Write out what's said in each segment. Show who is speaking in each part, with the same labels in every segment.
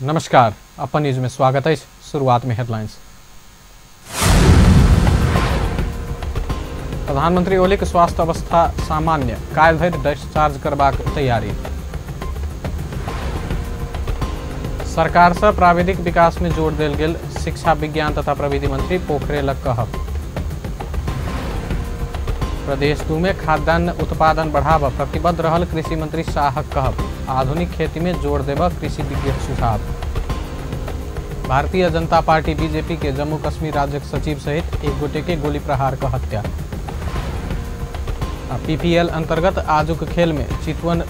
Speaker 1: नमस्कार, अपन न्यूज में स्वागत है। शुरुआत में हेडलाइंस। प्रधानमंत्री ओली के स्वास्थ्य अवस्था सामान्य, काल्हि धरि डिस्चार्ज करबाक तैयारी। सरकार से प्राविधिक विकास में जोर देल गेल, शिक्षा विज्ञान तथा प्रविधि मंत्री पोखरेलक कहब। प्रदेश 2 में खाद्यान्न उत्पादन बढ़ावा प्रतिबद्ध रहल कृषि मंत्री शाहक कहब, आधुनिक खेती में जोर देबा कृषि विज्ञ सुझाव। भारतीय जनता पार्टी बीजेपी के जम्मू कश्मीर राज्य सचिव सहित एक गोटे के गोली प्रहार का हत्या। पीपीएल अंतर्गत आजुक खेल में चितवन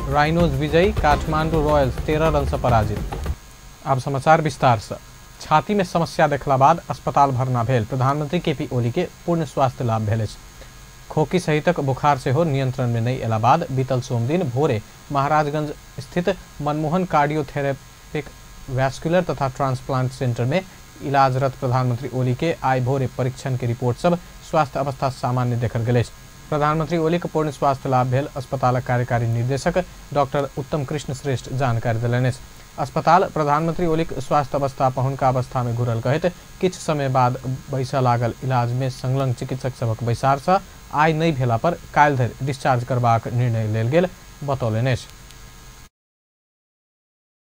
Speaker 1: राइनोज विजयी, काठमांडू रॉयल्स 13 रन से पराजित। अब समाचार विस्तार से। छाती में समस्या देखला बाद अस्पताल भर्ना भेल प्रधानमंत्री केपी ओली के पूर्ण स्वास्थ्य लाभ भेल अछि। खोकी सहितक बुखार सेहो नियंत्रण में नहीं अयला बाद बीतल सोमदिन भोरे महाराजगंज स्थित मनमोहन कार्डियोथेरेपिक वैस्कुलर तथा ट्रांसप्लांट सेंटर में इलाजरत प्रधानमंत्री ओली के आइ भोरे परीक्षण के रिपोर्ट सब स्वास्थ्य अवस्था सामान्य देखल गेल अछि। प्रधानमंत्री ओली के पूर्ण स्वास्थ्य लाभ भेल अस्पतालक कार्यकारी निर्देशक डॉक्टर उत्तम कृष्ण श्रेष्ठ जानकारी देलनि अछि। अस्पताल प्रधानमंत्री ओलीक स्वास्थ्य अवस्था पहुनका अवस्था में घुरल कहैत किछु समय बाद बैसऽ लागल इलाज में संलग्न चिकित्सक सभक बैसार से आइ नहि भेला पर काल्हि धरि डिस्चार्ज करबाक निर्णय लेल गेल बतौलनि अछि।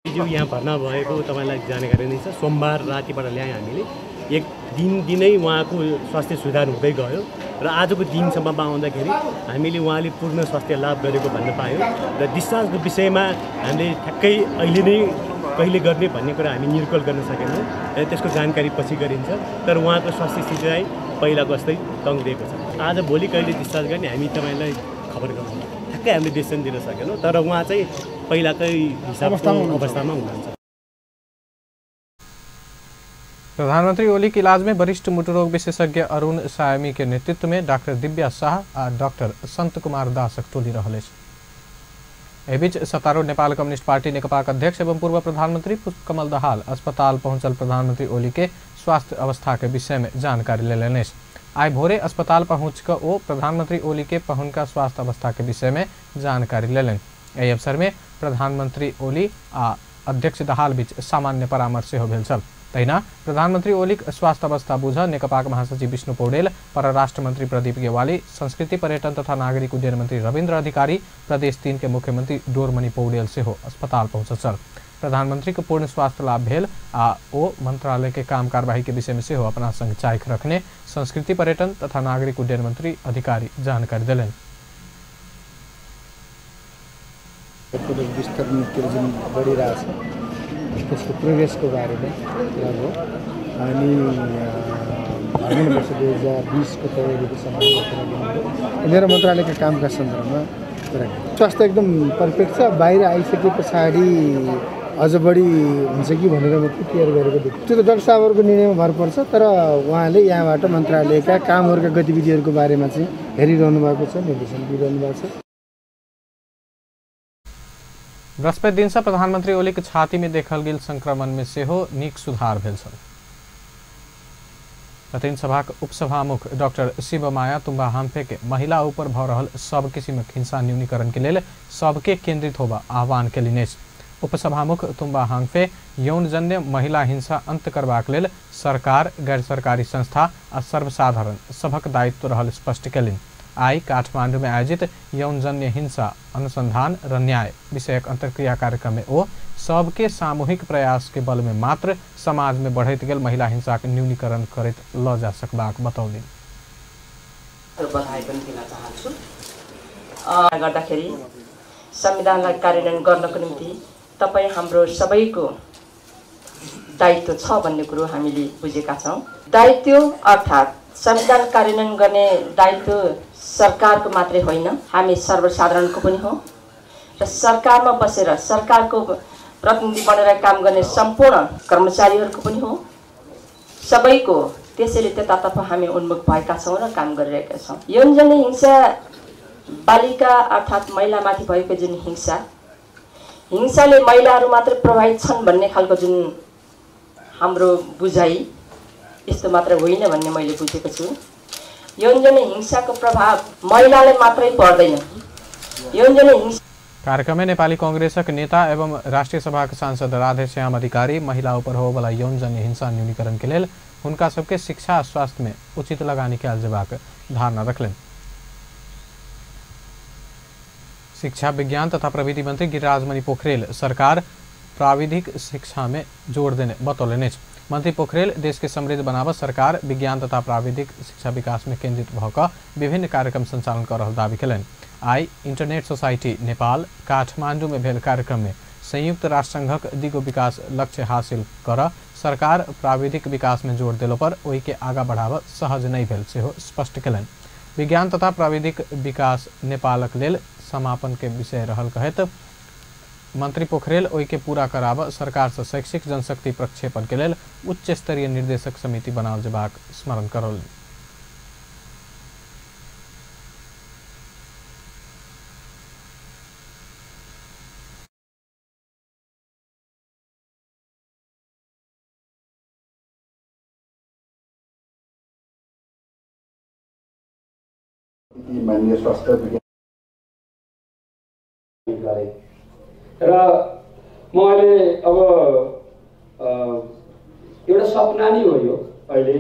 Speaker 2: जो यहाँ भर्ना भएको तपाईलाई जानकारी नै छ। सोमबार रातिबाट ल्याए हामीले, एक दिन दिनै उहाँको स्वास्थ्य सुधार हुँदै गयो र आजको दिनसम्ममा आउँदाखेरि हामीले उहाँले पूर्ण स्वास्थ्य लाभ गरेको भन्न पायौँ र डिस्चार्जको विषयमा हामीले ठ्याक्कै अहिले नै कहिले गर्ने भन्ने कुरा हामी निर्कल गर्न सकेनौँ र त्यसको जानकारी पछि गरिन्छ। तर उहाँको स्वास्थ्य स्थितिलाई पहिलाको जस्तै तङ दिएको छ। आज भोलि कहिले डिस्चार्ज गर्ने हामी तपाईँलाई खबर गराउँछौँ। ठ्याक्कै हामीले डिसिजन दिन सकेनौँ, तर उहाँ चाहिँ पहिलाकै हिसाबको अवस्थामा हुनुहुन्छ।
Speaker 1: प्रधानमंत्री ओली के इलाज में वरिष्ठ मुटुरोग विशेषज्ञ अरुण सायमी के नेतृत्व में डॉक्टर दिव्या शाह आ डॉक्टर संत कुमार दासक टोली रहल अछि। एहि बीच सत्तारूढ़ नेपाल कम्युनिस्ट पार्टी नेकपाक अध्यक्ष एवं पूर्व प्रधानमंत्री पुष्पकमल दाहाल अस्पताल पहुंचल प्रधानमंत्री ओली के स्वास्थ्य अवस्था के विषय में जानकारी लेलनि अछि। आइ भोरे अस्पताल पहुँच कऽ ओ प्रधानमंत्री ओली के पहुनका स्वास्थ्य अवस्था के विषय में जानकारी लेलनि। एहि अवसर में प्रधानमंत्री ओली आ अध्यक्ष दाहाल बीच सामान्य परामर्श सेहो भेल छल। तहिना प्रधानमंत्री ओलीक स्वास्थ्य अवस्था बुझ नेकपाक महासचिव विष्णु पौडेल, परराष्ट्र मंत्री प्रदीप गेवाली, संस्कृति पर्यटन तथा नागरिक उड्डयन मंत्री रविन्द्र अधिकारी, प्रदेश 3 के मुख्यमंत्री डोरमणि पौडेल सेहो अस्पताल पहुँचल छल। प्रधानमंत्री के पूर्ण स्वास्थ्य लाभ भेल आ ओ मंत्रालय के काम कार्यवाही के विषय में सेहो अपना संग चाइख रखने संस्कृति पर्यटन तथा नागरिक उड्डयन मंत्री अधिकारी जानकारी देलनि।
Speaker 3: त्यसको प्रोग्रेसको बारेमा कुरा भयो। अनि भ्रमण वर्ष 2020 को तयारीको सम्बन्धमा कुरा गर्नुभयो। मेरो मन्त्रालयका कामका सन्दर्भमा कुरा गर्नु। स्वास्थ्य एकदम पर्फेक्ट छ। बाहिर आइसके पछाडि अझ बढी हुन्छ कि भनेर म केयर गरेको देख्छु। त्यो त डाक्टर साहबहरूको निर्णयमा भर पर्छ, तर उहाँले यहाँबाट मन्त्रालयका कामहरूका गतिविधिहरूको बारेमा चाहिँ हेरिरहनु भएको छ, निर्देशन दिइरहनु भएको छ।
Speaker 1: बृहस्पति दिन से प्रधानमंत्री ओली के छाती में देखल गेल संक्रमण में सेहो नीक सुधार भेल छल। प्रतिनिधि सभाक उपसभामुख डॉक्टर शिवमाया तुम्बा हाम्फे के महिला ऊपर भऽ रहल सब किसिमक हिंसा न्यूनीकरण के लेल सबके केंद्रित होबा आह्वान केलनि अछि। उपसभामुख तुम्बा हाम्फे यौनजन्य महिला हिंसा अंत करबाक लेल सरकार, गैर सरकारी संस्था आ सर्वसाधारण सभक दायित्व रहल स्पष्ट केलनि। आइ काठमांडू में आयोजित यौनजन्य हिंसा अनुसंधान र न्याय विषयक अंतर्क्रिया कार्यक्रम में ओ सबके सामूहिक प्रयास के बल में मात्र समाज में बढ़ैत गेल महिला हिंसा के न्यूनीकरण करैत ल जा सकबाक बतौलनि।
Speaker 4: बधाई पनि दिन चाहन्छु। गर्दाखेरि संविधानलाई कार्यान्वयन गर्नको निम्ति तपाई हाम्रो सबैको दायित्व छ भन्ने कुरो हामीले बुझेका छौँ। दायित्व अर्थात् संविधान कार्यान्वयन गर्ने दायित्व सरकारको मात्रै होइन, हामी सर्वसाधारणको पनि हो र सरकारमा बसेर सरकारको प्रतिनिधि बनेर काम गर्ने सम्पूर्ण कर्मचारीहरूको पनि हो, सबैको। त्यसैले त्यतातर्फ हामी उन्मुख भएका छौँ र काम गरिरहेका छौँ। यौनजन्य हिंसा बालिका अर्थात् महिलामाथि भएको जुन हिंसा, हिंसाले महिलाहरू मात्रै प्रभावित छन् भन्ने खालको जुन हाम्रो बुझाइ यस्तो मात्र होइन भन्ने मैले बुझेको छु। यौनजन्य हिंसाको प्रभाव महिलालाई मात्रै पर्दैन। यौनजन्य हिंसा
Speaker 1: कार्यक्रम में नेपाली कांग्रेसक नेता एवं राष्ट्रीय सभाक सांसद राधेश्याम अधिकारी महिला ऊपर होबला यौनजन्य हिंसा न्यूनीकरण के लेल हुनका सबके शिक्षा आ स्वास्थ्य में उचित लगानी कयल जेबाक धारणा रखलनि। शिक्षा विज्ञान तथा प्रविधि मंत्री गिरिराजमणि पोखरेल सरकार प्राविधिक शिक्षा में जोर देने बतौलनि अछि। मंत्री पोखरेल देश के समृद्ध बनाबऽ सरकार विज्ञान तथा प्राविधिक शिक्षा विकास में केंद्रित भऽ कऽ विभिन्न कार्यक्रम संचालन कऽ रहल दावी कयलनि। आइ इंटरनेट सोसाइटी नेपाल काठमांडू में भेल कार्यक्रम में संयुक्त राष्ट्र संघक दिगो विकास लक्ष्य हासिल कर सरकार प्राविधिक विकास में जोर देलो पर ओहि के आगा बढ़ाबऽ सहज नहि भेल सेहो स्पष्ट कयलनि। विज्ञान तथा प्राविधिक विकास नेपालक लेल समापन के विषय रहल कहैत मंत्री पोखरेल ओहि के पूरा कराबऽ सरकार से शैक्षिक जनशक्ति प्रक्षेपण के लेल उच्च स्तरीय निर्देशक समिति बनाओल जेबाक स्मरण करौलनि।
Speaker 5: माननीय स्वास्थ्य विज्ञान
Speaker 6: गरे र म अहिले अब एउटा सपना नै हो यो। अहिले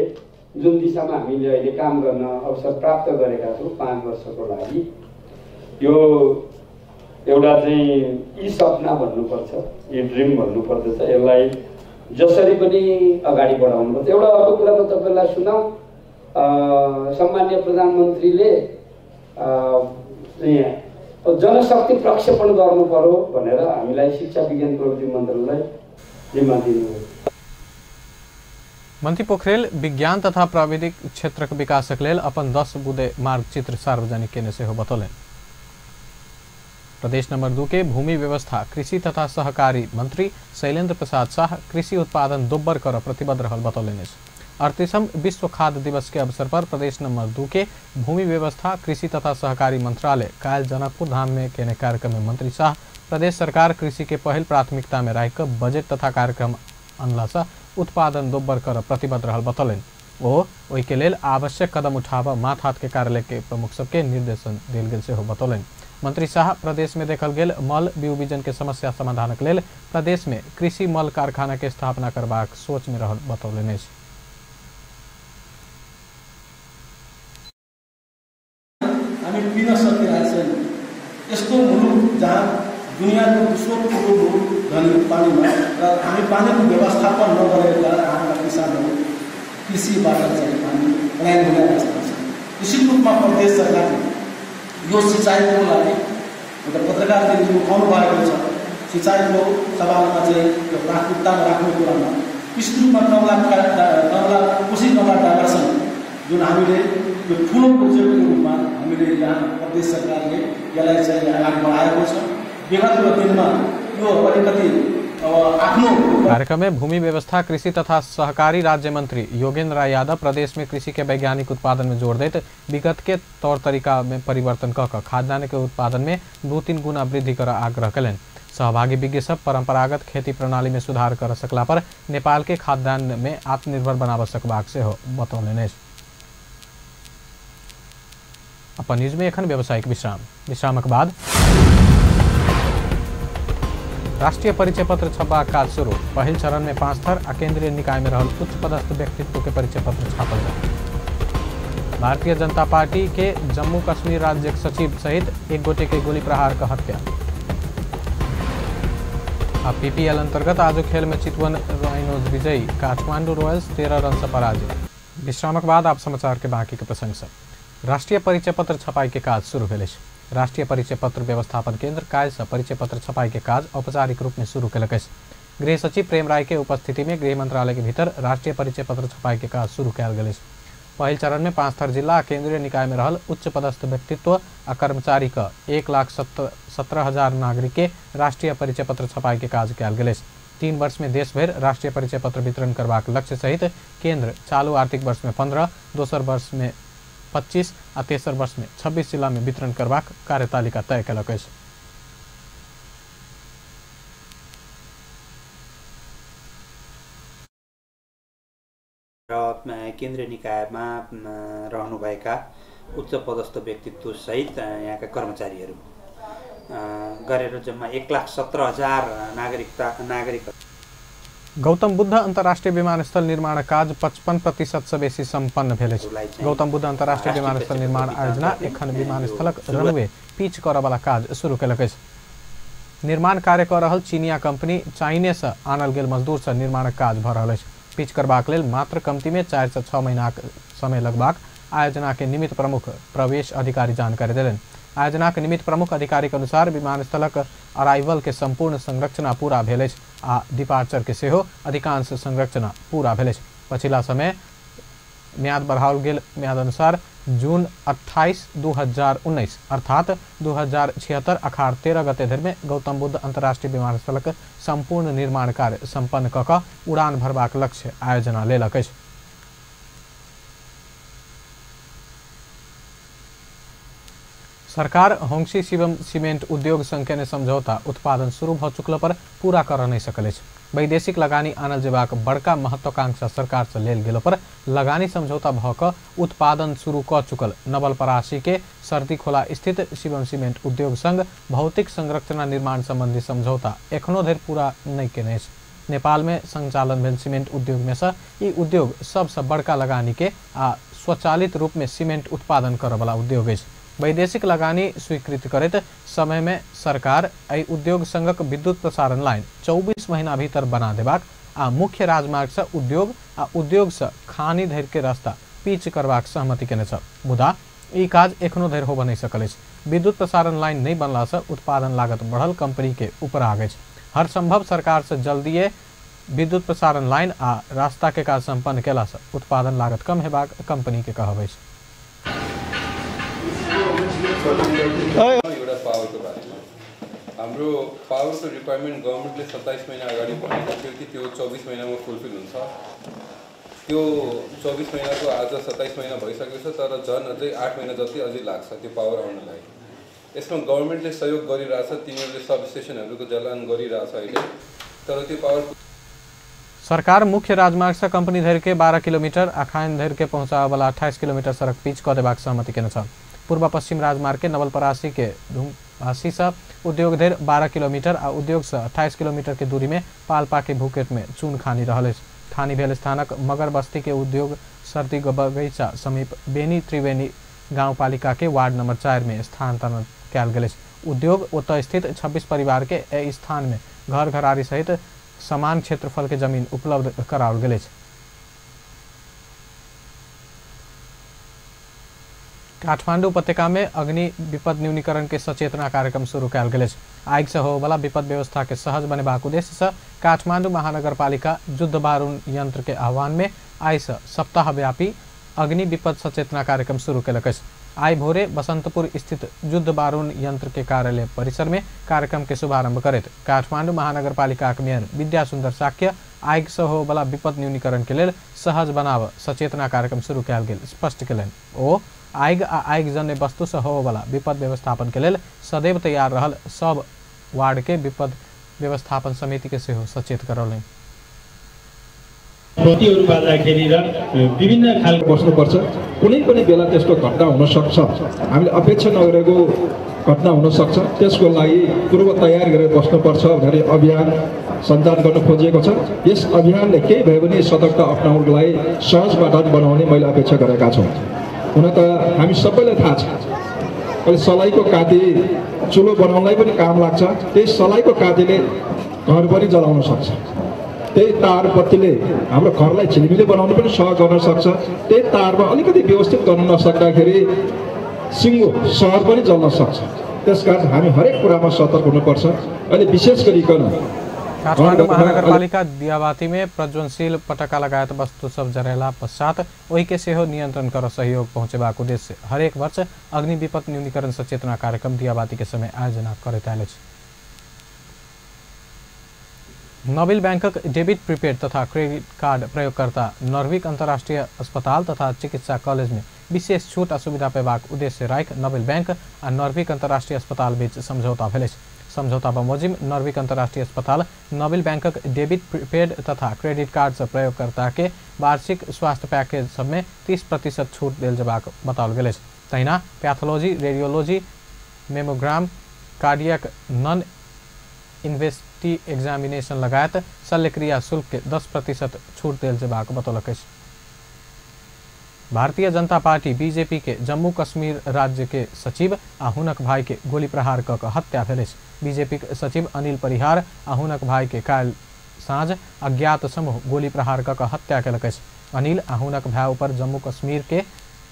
Speaker 6: जुन दिशामा हामीले अहिले काम गर्न अवसर प्राप्त गरेका छौँ 5 वर्षको लागि, यो एउटा चाहिँ यी सपना भन्नुपर्छ, यो ड्रिम भन्नुपर्दछ। यसलाई जसरी पनि अगाडि बढाउनुपर्छ। एउटा अर्को कुरा म तपाईँलाई सुनाऊँ। सम्माननीय प्रधानमन्त्रीले जनशक्ति प्रक्षेपण गर्नु पर्यो भनेर हामीलाई शिक्षा विज्ञान प्रविधि मन्त्रालयलाई जिम्मा दिनुभयो।
Speaker 1: मंत्री पोखरेल विज्ञान तथा प्राविधिक क्षेत्रक विकासक लेल अपन 10 बुँदे मार्गचित्र सार्वजनिक केने सेहो बतौलनि। प्रदेश नंबर 2 के भूमि व्यवस्था कृषि तथा सहकारी मंत्री शैलेन्द्र प्रसाद शाह कृषि उत्पादन दोब्बर कर प्रतिबद्ध रहल बतौलनि अछि। 38वां विश्व खाद्य दिवस के अवसर पर प्रदेश नंबर 2 के भूमि व्यवस्था कृषि तथा सहकारी मंत्रालय काल्हि जनकपुर धाम में केने कार्यक्रम में मंत्री शाह प्रदेश सरकार कृषि के पहिल प्राथमिकता में राखि कऽ बजट तथा कार्यक्रम अनला से उत्पादन दोब्बर कर प्रतिबद्ध रहल बतौलनि। ओ ओहि के लेल आवश्यक कदम उठाबऽ माथात के कार्यालय के प्रमुख सबके निर्देशन देल गेल सेहो बतौलनि। मंत्री शाह प्रदेश में देखल गेल मल बिउ के समस्या समाधानक लेल प्रदेश में कृषि मल कारखाना के स्थापना करबाक सोच में रहल बतौलनि अछि।
Speaker 7: हामी पिन सकिरहेको छैन। यस्तो मुलुक जहाँ दुनियाँको दोस्रो ठुलो मुलुक धनी पानीमा र हामी पानीको व्यवस्थापन नगरेको कारण हाम्रा किसानहरू कृषिबाट चाहिँ पानी पलायन हुने अवस्था छ। निश्चित रूपमा प्रदेश सरकारले यो सिँचाइको लागि एउटा पत्रकारले जुन उठाउनु भएको छ सिँचाइको सवालमा चाहिँ यो प्राथमिकतामा राख्ने कुरामा निश्चित रूपमा कमला कोशी कमला डाइभर्सन जुन हामीले यो ठुलो प्रोजेक्टको रूपमा हामीले यहाँ प्रदेश सरकारले यसलाई चाहिँ अगाडि बढाएको छ। विगतको दिनमा यो अलिकति अब आफ्नो
Speaker 1: कार्यक्रम में भूमि व्यवस्था कृषि तथा सहकारी राज्य मंत्री योगेंद्र राय यादव प्रदेश में कृषि के वैज्ञानिक उत्पादन में जोर देते विगत के तौर तरीका में परिवर्तन कऽ खाद्यान्न के उत्पादन में 2-3 गुना वृद्धि कर आग्रह कयलनि। सहभागी विज्ञ सब परंपरागत खेती प्रणाली में सुधार कर सकला पर नेपाल के खाद्यान्न में आत्मनिर्भर बनाबऽ सकबाक सेहो बतौलनि अछि। अपन न्यूज में एखन व्यावसायिक विश्राम। विश्रामक बाद राष्ट्रीय परिचय पत्र छपबाक काज शुरू। पहिल चरण में 5 थर आ केंद्रीय निकाय में रहल उच्च पदस्थ व्यक्तित्व के परिचय पत्र छापल जाय। भारतीय जनता पार्टी के जम्मू कश्मीर राज्य सचिव सहित एक गोटे के गोली प्रहार का हत्या। आ पीपीएल अंतर्गत आज खेल में चितवन राइनोज विजयी, काठमांडू रॉयल्स 13 रन से पराजित। विश्रामक बाद आप समाचार के बाकी के प्रसंग सब। राष्ट्रीय परिचय पत्र छपाई के काज शुरू भेल अछि। राष्ट्रीय परिचय पत्र व्यवस्थापन केंद्र काल्हि परिचय पत्र छपाई के काज औपचारिक रूप में शुरू केलक अछि। गृह सचिव प्रेम राय के उपस्थिति में गृह मंत्रालय के भीतर राष्ट्रीय परिचय पत्र छपाई के काज शुरू कयल गेल अछि। पहिल चरण में 5 थर जिला आ केंद्रीय निकाय में रहल उच्च पदस्थ व्यक्तित्व आ कर्मचारी के 1,17,000 नागरिक के राष्ट्रीय परिचय पत्र छपाई के काज कयल गेल अछि। 3 वर्ष में देश भरि राष्ट्रीय परिचय पत्र वितरण करबाक लक्ष्य सहित केंद्र चालू आर्थिक वर्ष में 15, दोसर वर्ष में 25 आ तेसर वर्ष में 26 जिला में वितरण करबाक कार्यतालिका तय केलक अछि।
Speaker 8: र केन्द्रीय निकायमा रहनुभएका उच्च पदस्थ व्यक्तित्व सहित यहाँका कर्मचारीहरू
Speaker 5: गरेर जम्मा 1,17,000 नागरिक।
Speaker 1: गौतम बुद्ध अंतर्राष्ट्रीय विमानस्थल निर्माण काज 55% से बेसी संपन्न भेल अछि। गौतम बुद्ध अंतर्राष्ट्रीय विमानस्थल निर्माण आयोजना एखन विमानस्थलक रनवे पिच करऽ वाला काज शुरू केलक अछि। निर्माण कार्य कऽ रहल चीनिया कंपनी चाइने से आनल गेल मजदूर से निर्माणक काज भऽ रहल अछि। पिच करबाक लेल मात्र कमती में 4 से 6 महीनाक समय लगबाक आयोजना के निमित्त प्रमुख प्रवेश अधिकारी जानकारी देलनि। आयोजना के निमित्त प्रमुख अधिकारी के अनुसार विमानस्थलक अराइवल के संपूर्ण संरचना पूरा भेल अछि आ डिपार्चर के सेहो अधिकांश संरचना पूरा भेल अछि। पछिला समय म्याद बढ़ाओल गेल म्याद अनुसार जून 28 2019 अर्थात 2076 अखाड़ 13 गते धरि में गौतम बुद्ध अंतर्राष्ट्रीय विमानस्थलक संपूर्ण निर्माण कार्य संपन्न कऽ कऽ उड़ान भरबाक लक्ष्य आयोजना लेलक अछि। सरकार होंगशी शिवम सीमेंट उद्योग संग केने समझौता उत्पादन शुरू भऽ चुकल पर पूरा कर नहीं सकल अछि। वैदेशिक लगानी आनल जेबाक बड़का महत्वाकांक्षा सरकार से लेल गेल पर लगानी समझौता भऽ कऽ उत्पादन शुरू कऽ चुकल नवलपरासी के सर्दी खोला स्थित शिवम सीमेंट उद्योग संग भौतिक संरचना निर्माण संबंधी समझौता एखनो धरि पूरा नहीं केने अछि। नेपाल में संचालन भेल सीमेंट उद्योग में से ई उद्योग सबसे बड़का लगानी के आ स्वचालित रूप में सीमेंट उत्पादन करऽवला उद्योग अछि। वैदेशिक लगानी स्वीकृत करैत समय में सरकार एहि उद्योग संगक विद्युत प्रसारण लाइन 24 महीना भीतर बना देबाक आ मुख्य राजमार्ग से उद्योग आ उद्योग से खानी धरि के रास्ता पीच करबाक सहमति केने छल, मुदा ई काज एखनो धरि होबऽ नहि सकल अछि। विद्युत प्रसारण लाइन नहि बनला से उत्पादन लागत बढ़ल कंपनी के उपराग अछि। हर संभव सरकार से जल्दिए विद्युत प्रसारण लाइन आ रास्ता के काज संपन्न केला से उत्पादन लागत कम हेबाक कंपनी के कहब अछि।
Speaker 8: एउटा पावरको बारेमा हाम्रो पावरको रिक्वायरमेन्ट गभर्मेन्टले 27 महिना अगाडि भनेको थियो कि त्यो 24 महिनामा फुलफिल हुन्छ। त्यो 24 महिनाको आज 27 महिना भइसकेको छ, तर झन् अझै 8 महिना जति अझै लाग्छ त्यो पावर आउनलाई। यसमा गभर्मेन्टले सहयोग गरिरहेछ, तिनीहरूले सब स्टेसनहरूको जलान गरिरहेछ अहिले, तर त्यो पावर
Speaker 1: सरकार मुख्य राजमार्ग से कंपनी धरि के 12 किलोमीटर आ खान धरि के पहुँचाबऽवला 28 किलोमीटर सड़क पिच कऽ देबाक सहमति केने छल। पूर्व पश्चिम राजमार्ग के नवलपरासी के धुमपासी से उद्योग धरि 12 किलोमीटर आ उद्योग से 28 किलोमीटर के दूरी में पाल्पा के भूकेट में चून खानी रहल अछि। खानी भेल स्थानक मगर बस्ती के उद्योग सर्दी बगैचा समीप बेनी त्रिवेणी गांवपालिका के वार्ड नंबर 4 में स्थानांतरण कयल गेल अछि। उद्योग ओतय स्थित 26 परिवार के एहि स्थान में घर घरारी सहित समान क्षेत्रफल के जमीन उपलब्ध कराओल गेल अछि। काठमांडू उपत्यका में अग्नि विपद न्यूनीकरण के सचेतना कार्यक्रम शुरू कयल गेल अछि। आगि से होबयवला विपद व्यवस्था के सहज बनेबाक उद्देश्य से काठमांडू महानगरपालिका युद्ध बारूण यंत्र के आह्वान में आइ से सप्ताहव्यापी अग्नि विपद सचेतना कार्यक्रम शुरू केलक अछि। आइ भोरे बसंतपुर स्थित युद्ध बारूण यंत्र के कार्यालय परिसर में कार्यक्रम के शुभारंभ करैत काठमांडू महानगरपालिका के मेयर विद्या सुंदर साक्य आगि से होबयवला विपद न्यूनीकरण के लेल सहज बनाव सचेतना कार्यक्रम शुरू कयल गेल स्पष्ट केलनि। ओ आगि आ आगिजन्य वस्तु से होबयवला विपद व्यवस्थापन के लेल सदैव तैयार रहल सब वार्ड के विपद व्यवस्थापन समिति के सेहो सचेत करौलनि।
Speaker 9: बत्तीहरू बाल्दाखेरि र विभिन्न खालको बस्नुपर्छ। कुनै पनि बेला त्यस्तो घटना हुन सक्छ, हामीले अपेक्षा नगरेको घटना हुन सक्छ, त्यसको लागि पूर्व तयार गरेर बस्नुपर्छ भनेर अभियान सञ्चालन गर्न खोजिएको छ। यस अभियानले केही भयो भने सतर्कता अप्नाउनको लागि सहज वातावरण बनाउने मैले अपेक्षा गरेका छौँ। हुन त हामी सबैलाई थाहा छ, अहिले सलाईको काँटी चुलो बनाउनलाई पनि काम लाग्छ, त्यही सलाईको काँटीले घर पनि जलाउन सक्छ, त्यही तार बत्तीले हाम्रो घरलाई झिलिमिली बनाउनु पनि सहयोग गर्न सक्छ, त्यही तारमा अलिकति व्यवस्थित गर्न नसक्दाखेरि सिङ्गो सहर पनि जल्न सक्छ। त्यसकारण हामी हरेक कुरामा सतर्क हुनुपर्छ। अहिले विशेष गरिकन
Speaker 1: काठमाडौँ महानगरपालिका दियाबाती में प्रज्वलनशील पटाखा लगायत वस्तु सब जरेला पश्चात ओहि के सेहो नियंत्रण कर सहयोग पहुँचेबाक उद्देश्य हरेक वर्ष अग्नि विपद न्यूनीकरण सचेतना कार्यक्रम दियाबाती के समय आयोजना करैत आयल अछि। नोबेल बैंकक डेबिट प्रीपेड तथा क्रेडिट कार्ड प्रयोगकर्ता नॉर्विक अंतर्राष्ट्रीय अस्पताल तथा चिकित्सा कॉलेज में विशेष छूट आ सुविधा पेबाक उद्देश्य राखि नोबेल बैंक आ नॉर्विक अंतर्राष्ट्रीय अस्पताल बीच समझौता भेल अछि। समझौता बमोजिम नॉर्विक अंतर्राष्ट्रीय अस्पताल नोबेल बैंकक डेबिट प्रीपेड तथा क्रेडिट कार्ड से प्रयोगकर्ता के वार्षिक स्वास्थ्य पैकेज सब में 30% छूट देल जेबाक बताओल गेल अछि। तहिना pathology, radiology, mammogram, cardiac non इन्वेस्टी एग्जामिनेशन लगायत शल्यक्रिया शुल्क के 10% छूट देल जेबाक बतौलक अछि। भारतीय जनता पार्टी बीजेपी के जम्मू कश्मीर राज्य के सचिव आ हुनक भाई के गोली प्रहार क के हत्या भेल अछि। बीजेपी के सचिव अनिल परिहार आ हुनक भाई के काल्हि साँझ अज्ञात समूह गोली प्रहार क के हत्या केलक अछि। अनिल आ हुनक भाई ऊपर जम्मू कश्मीर के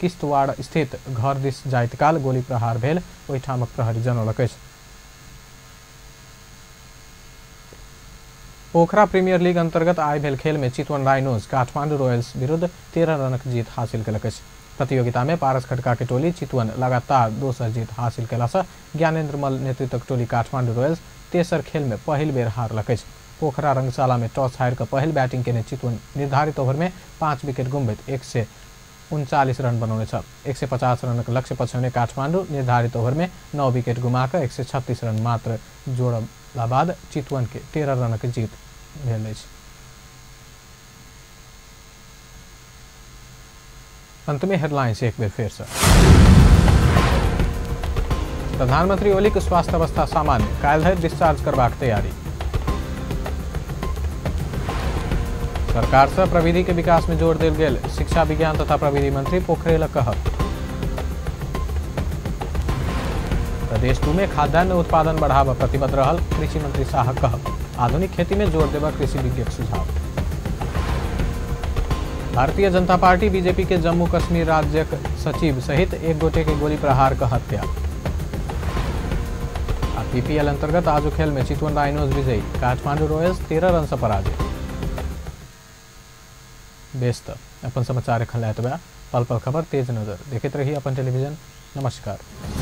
Speaker 1: किश्तवाड़ स्थित घर दिस जाइत काल गोली प्रहार भेल ओहिठामक प्रहरी जनौलक अछि। पोखरा प्रीमियर लीग अंतर्गत आइ भेल खेल में चितवन राइनोज काठमांडू रॉयल्स विरुद्ध 13 रनक जीत हासिल केलक अछि। प्रतियोगिता में पारस खड़का के टोली चितवन लगातार दोसर जीत हासिल केला सँ ज्ञानेन्द्र मल्ल नेतृत्वक टोली काठमांडू रॉयल्स तेसर खेल में पहिल बेर हारलक अछि। पोखरा रंगशाला में टॉस हारि कऽ पहिल बैटिंग केने चितवन निर्धारित ओवर में 5 विकेट गुमबैत 139 रन बनौने छल। 150 रनक लक्ष्य पछौने काठमांडू निर्धारित ओवर में 9 विकेट गुमा कऽ 136 रन मात्र जोड़ला बाद चितवन के 13 रनक जीत भेल अछि। अंत में हेडलाइंस एक बेर फेर से। प्रधानमंत्री ओली के स्वास्थ्य अवस्था सामान्य, काल्हि धरि डिस्चार्ज करबाक तैयारी। सरकार से प्रविधि के विकास में जोर देल गेल, शिक्षा विज्ञान तथा प्रविधि मंत्री पोखरेलक कहब। प्रदेश 2 में खाद्यान्न उत्पादन बढ़ावा प्रतिबद्ध रहल कृषि मंत्री शाह कहब, आधुनिक खेती में जोर देवा कृषि विज्ञक सुझाव। भारतीय जनता पार्टी बीजेपी के जम्मू कश्मीर राज्यक सचिव सहित एक गोटे के गोली प्रहार का हत्या। आ पीपीएल अंतर्गत आजु खेल में चितवन राइनोज विजयी, काठमांडू रॉयल्स 13 रन से पराजित। बेस त अपन समाचार एखन एतबे। पल पल खबर तेज नजर देखैत रही अपन टेलीविजन। नमस्कार।